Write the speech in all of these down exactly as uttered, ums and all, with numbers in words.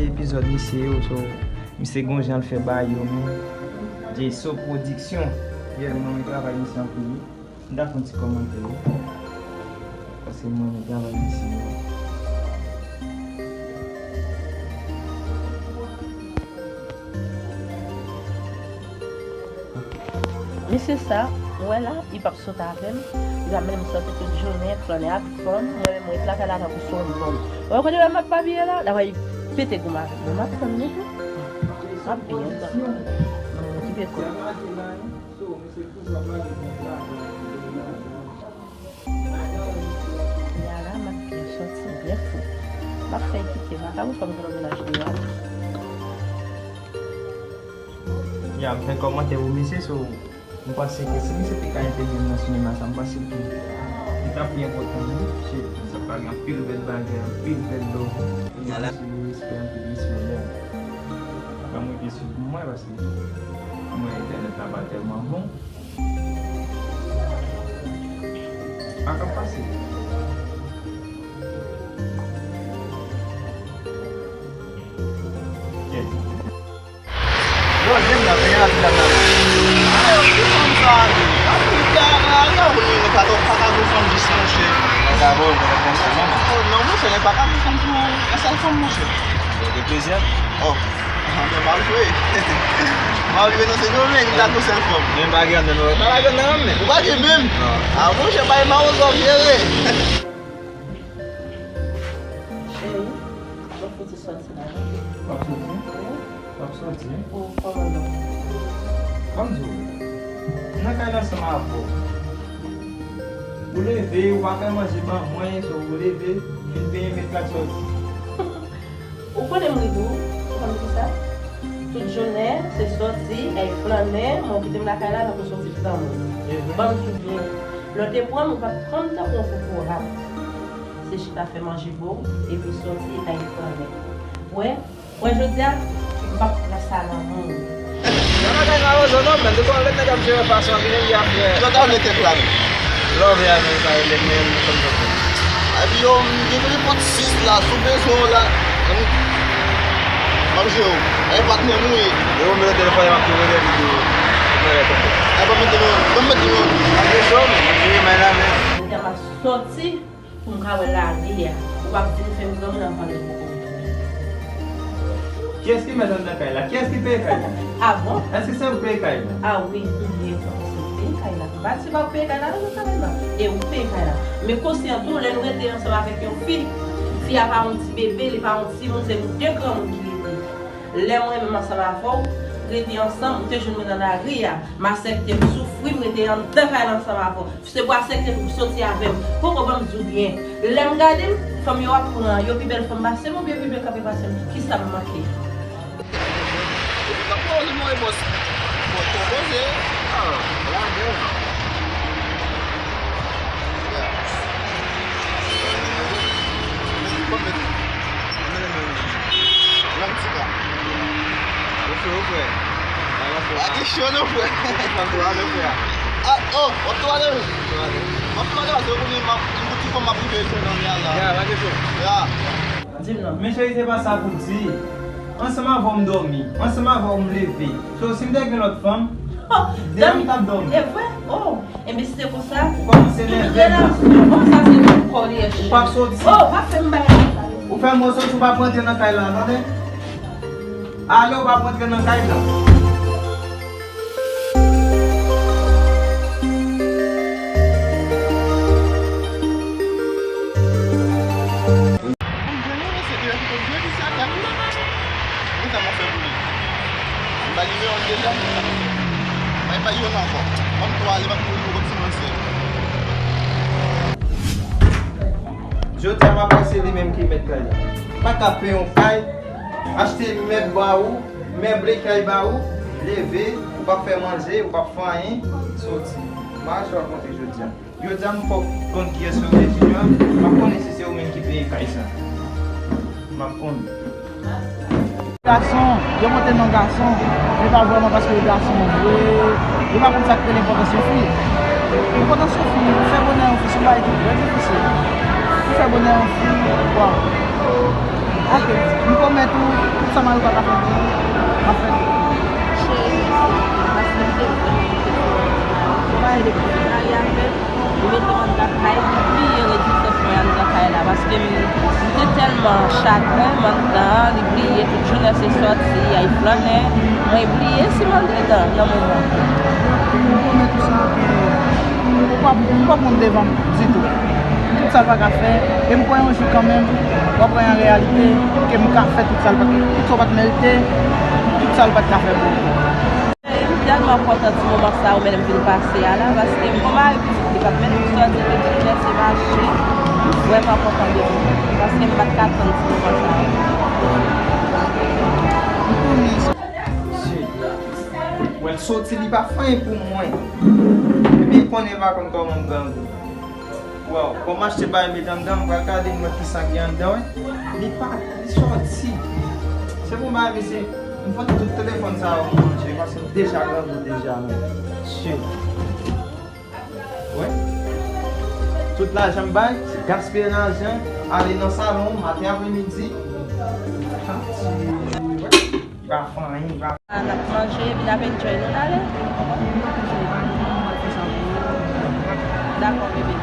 Epizòd misye yo, so, misye gon jan l fè bagay yo, men. Jay So Production. Yeah, mwen renmen travay misye anpil, wi. M ta fè yon ti kòmantè, wi. Paske mwen renmen travay misye yo. Mesye sa, ou wè la, li p ap sot avè m. Li va mennen m sòti tout jounen, flannen ak fanm. Mwen menm, mwen ret lakay la tankou se yon bòm. Ou wè kote m ap papye la, la va pete gou m avè m. Mwen m ap tann li tou. M ap byen tann. Mwen okipe kò m. Kounye a la, m ap byen sòti, byen fou. M ap fè l kite m. A ka pou fè m gen yon mennaj deyò. Ya, m fè kòmantè pou misye, so, m panse ke si misye te ka entegre m nan sinema sa, m panse ke li t ap pi enpòtan, wi. Se, sa pa gen anpil bèl bagay, anpil bèl love. Anpil respè, anpil respè, yeah. Ban m rete sou pou mwen, paske mwen entènèt la pa tèlman bon. Sa k ap pase? Kèt. Yo, jèn nan, men la ti dam nan. Ayo, ki fanm sa a, li? Api, li te a la, la, ou li, li pa ka, pa ka gwo fanm jis, monchè. Pa ka gwo, pa ka gwo fanm, non. Oh, non, monchè, li pa ka gwo fanm pou yon sèl fanm, monchè. Bon, de plizyè. Oh. Ah, men m ap jwe. M ap jwe nan Sendomeng, m ta tou sèl fanm. Men pa gen nan, non. Pa la gen nan, men. Ou pa gen menm? Non. Ah, monchè, bay mawon sa w jere. Cheri, mwen fouti sòti la, non? W ap sòti? Wi. W ap sòti? Ou kòmandan. Ban m di w, m nan kay la ansanm avè w. Ou leve, ou pa fè manje ban mwen, so ou leve, vin penyen met la sòti. Ou konnen m ri pou ou, ou konn kisa? Tout jounen, se sòti, ay flannen, men ou kite m lakay la, tankou se yon ti granmoun. Ban m di w byen, lè w te pran m, ou pa t pran m tankou yon kokorat. Se chita fè manje pou w, epi sòti, ay flannen. Wè, wè jodi a, m p ap pran sa nan men w. Nan bagay mawozo non, men depi w wè nèg ap jere fason an, vini li ap fè. Yo ta vle kèk la menm. Love ya menm, sa rele men, nou konn konprann. Epi yo, m gen nenpòt sis la, si w bezwen w la. M ap jere w. E patnè m ou ye. Yo, m mete telefòn, m ap tou rele, li di, mwen rete. E, ban m mete nimewo, ban m mete nimewo. Ap jere men, m ap jere men la, men. Nèg la pa sòti. Pou m ka wè lari a. Ou p ap di m fè m granmoun ap pale poko. Kiyès ki mèt anndan kay la? Kiyès ki peye kay la? Ah bon? Èske se ou k peye kay la? Ah wi, ou byen fò, se ou k peye kay la. M pa di se pa ou k peye kay la, non, non, non, non. E ou k peye kay la. Men konsyan tou, lè nou rete ansanm avèk yon fi, fi a pa yon ti bebe, li pa yon timoun, se nou de granmoun ki rete. Lè mwen menm ansanm avè w, rete ansanm, ou te jwenn mwen nan lari a, m aksepte m soufri, m rete anndan kay la ansanm avè w. Se pou aksepte pou soti avè m. Poko ban m di w byen. Lè m gade m, fanm yo ap pran, yo pi bèl fanm pase m oubyen pi bèl kanpe pase m? Kisa m manke? Epi kanpe w li mwen bòs. Bon, ton poze. Ah, la bèl. Yeah. Bon, men, men, men, men. Yon ti ka. Ou fè, ou fè. Ala fè. Pa gen cho non, frè. Ou fè. Ah, oh, w ap tou ale wi. Tou ale. M ap tou ale paske ou konnen m ap, m pou ti fanm m ap rive jwenn nan mi a la. Ya, pa gen cho. Ya. Di m non. Men cheri, se pa sa pou di. Ansanm avè w m dòmi. Ansanm avè w m leve. So, si m te gen lòt fanm, oh, deyò m t ap dòmi. E vre? Oh. Enben, si se konsa, tout relasyon, bon, sa se pou kò li ye, cheri. Ou p ap soti. Oh, pa fè m bagay sa. Ou fè m resoti, ou p ap rantre nan kay la, tande? Ale, ou p ap rantre nan kay la. Konn jwenn li, men se li ki konn jwenn li, se a tèt li. Kisa m ap fè pou li? M ba nimewo l deja, men sa m ap fè. Bay, bay youn ankò. Ban m tou ale, ban m tou rive kot ti mwen sèl. Jodi a, m ap wè se li menm ki mèt kay la. M pa ka peye yon kay, achte mèb ba ou, meble kay ba ou, leve, ou p ap fè manje, ou p ap fè anyen, soti. Mache w ap monte jodi a. Jodi a m fòk konn kiyès yo ye, Junior. M ap konnen si se ou menm ki peye kay sa. M ap konnen. Gason, yo monte non gason, men pa vrèman paske yo gason vre. Yo pa konn sa k rele enpòtans yon fi. Enpòtans yon fi, pou fè bonè yon fi, se yon bagay ki trè difisil. Pou fè bonè yon fi, waw. Ok, m pwomèt ou, tout sa Mario pa ka fè pou ou, m ap fè l pou ou. Cheri, mèsi anpil, paske m te vrèman okipe sou wout la. Travay depi m te mari avè l, li mete m anndan kay, li bliye rediksyon mwen anndan kay la, paske m, m te tèlman chagren, m anndan, li bliye tout jounen se sòti, al flannen, mwen bliye si m anndan nan moman. M pwomèt ou sa, ke ou p ap, ou p ap monte devan m ditou. Tout sa l pa ka fè, e m kwè yon jou kanmenm, w ap wè an reyalite ke m ka fè tout sa l pa, tout sa w pa t merite, tout sa l pa t ka fè pou ou. M tèlman kontan ti moman sa ou mennen m vin pase a la, paske m gon mari pitit, li p ap mennen m sòti, li di m lèse mache. M vrèman kontan de ou, paske m pa t ka tann ti moman sa a. M konnen sa. Wè l soti, li pa fè anyen pou mwen. Epi konnen pa konn kòman m grangou. Waw, kòm m achte bagay met anndan, m pral gade m wè kisa gen anndan, wi. Li pa, li soti. Se pou m pa vin se, m vann tout telefòn sa yo pou manje, paske m deja grangou deja, men. Shit. Wi. Tout lajan m bay, se gaspiye lajan, ale nan salon, maten, apremidi. Li pa fè anyen, li pa. N ap manje, epi n ap enjoy nou, n ale. Dakò, bebe.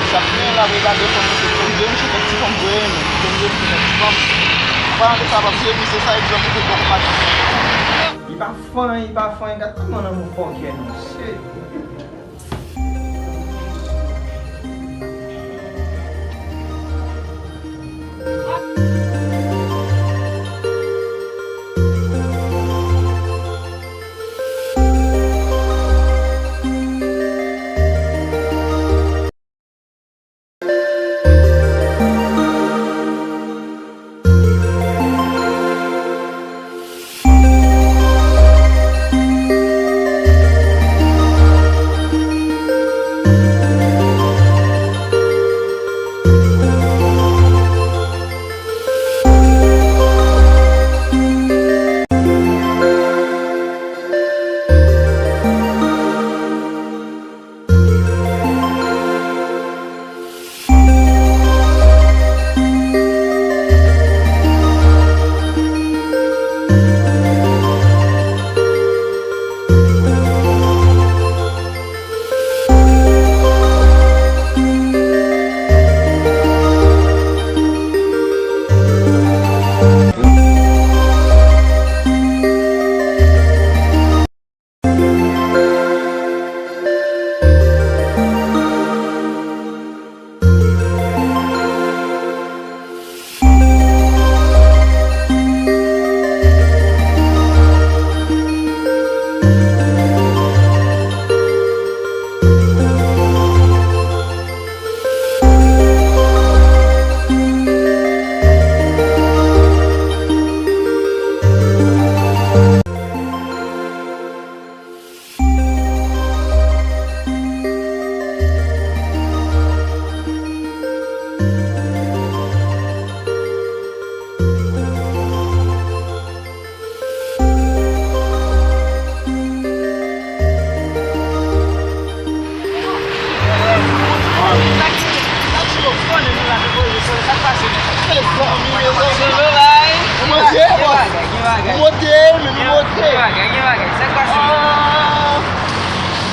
Chak mwen la regade fanm mwen se fanm vre, m chita ti fanm vre, men fanm vre, m chita ti fanm. An palan de sa, pa bliye, misye sa egzanp, li te bon match. Li pa fè anyen, li pa fè anyen, gad kòman lanmou fòkè nou. Shit.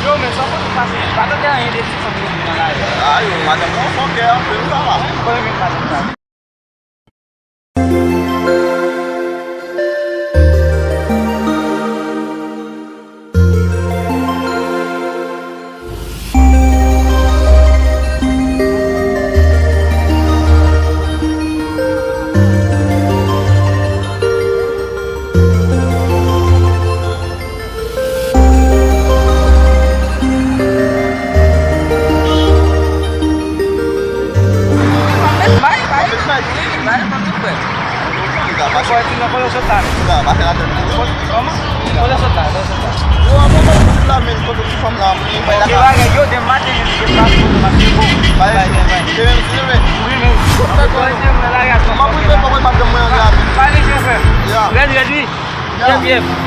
Yo, men sa pa pase, pa tande anyen de ti fanm yo nan lari. A yo, madanm nan fòkè anpil, sa va. Mwen, mwen renmen madanm sa. Sa, pase. Kote w sot la? Sa, pase la tèt. Kòman? Kote w sot la? Kote w sot la? Yo, ap mwen pale sou la, men kote ti fanm la, mwen bay la. Gen bagay, yo, demen maten, yo, yo pa pou mwen, bon. Bay, bay, bay, bay. Demen, si demen. Wi, men. Mwen pa pou mwen, pa mwen, pa mwen, la, men. Pale, jan frè. Ya. Rèd, rèd, wi. Ya. Jan, jan.